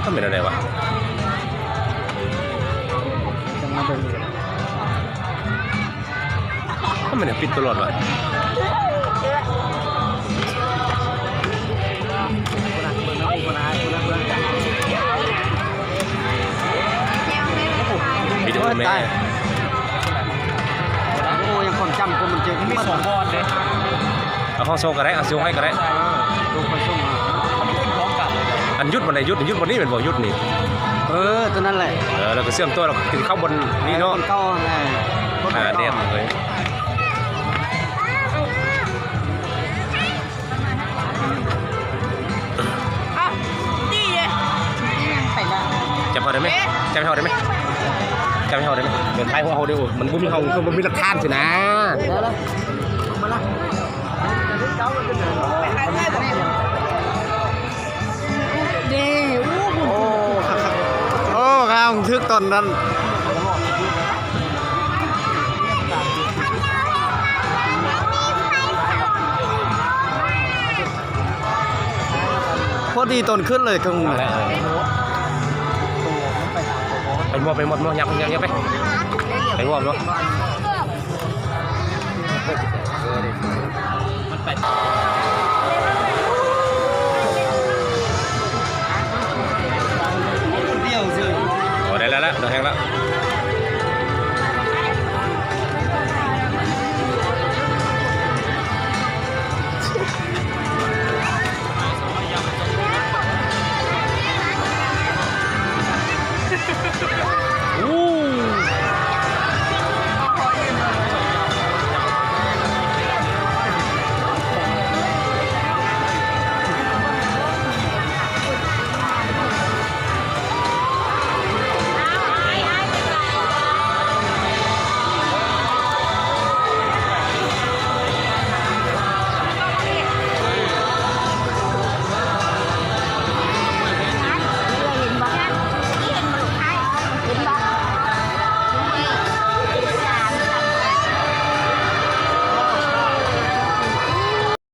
ມັນເປັນແນວໃດວະ? ຈັ່ງມາເບິ່ງ ມັນເປັນຫຍັງປິດຕະຫຼອດວະ? ປິດໂອແມ່. ໂອ້ ຍັງຄວາມຈຳກວ່າມັນຈະມີສອງບ່ອນເດ້. ເອົາຫ້ອງໂຊກກໍໄດ້ ເອົາຊິໃຫ້ກໍໄດ້. ເອີ ໂຕໄປສົ່ງ ມັນຂຶ້ນພ້ອມກັນ. ອັນຢຸດບ່ອນໃດ? ຢຸດ ຢຸດບ່ອນນີ້ແມ່ນບໍ່? ຢຸດນີ້. ເອີ ຕົວນັ້ນແຫຼະ. ເອີ ແລ້ວກໍເຊື່ອມຕໍ່ ແລ້ວກໍຂຶ້ນເຂົ້າບ່ອນນີ້ເນາະ. ບ່ອນເກົ່າຫັ້ນແຫຼະ. ອ່າ ແນມເລີຍ. ອ້າວ ຕີເດ້. ຈັບເຮົາໄດ້ໄໝ? ເອະ ຈັບເຮົາໄດ້ໄໝ? ຈັບເຮົາໄດ້ໄໝ? ເດີນທ້າຍຫົວເຮົາເດ້. ໂອ້ ມັນບໍ່ມີເຮົາ ຄືບໍ່ມີຫຼັກຖານຊີ້ນະ. ໄດ້ລະ ມາລະ ໄປຫາເອື້ອຍບໍ່? ເດ້. ໂອ້ ໂອ້ ຂ້າຮູ້ສຶກຕອນນັ້ນ ພໍດີຕອນຂຶ້ນເລີຍ ຄື ນັ້ນແຫຼະ. ເອີ ໄປໝົດ ໄປໝົດ ໝົດ ຫຍັບ ຫຍັບ ຫຍັບໄປ ໄປໝົດເນາະ.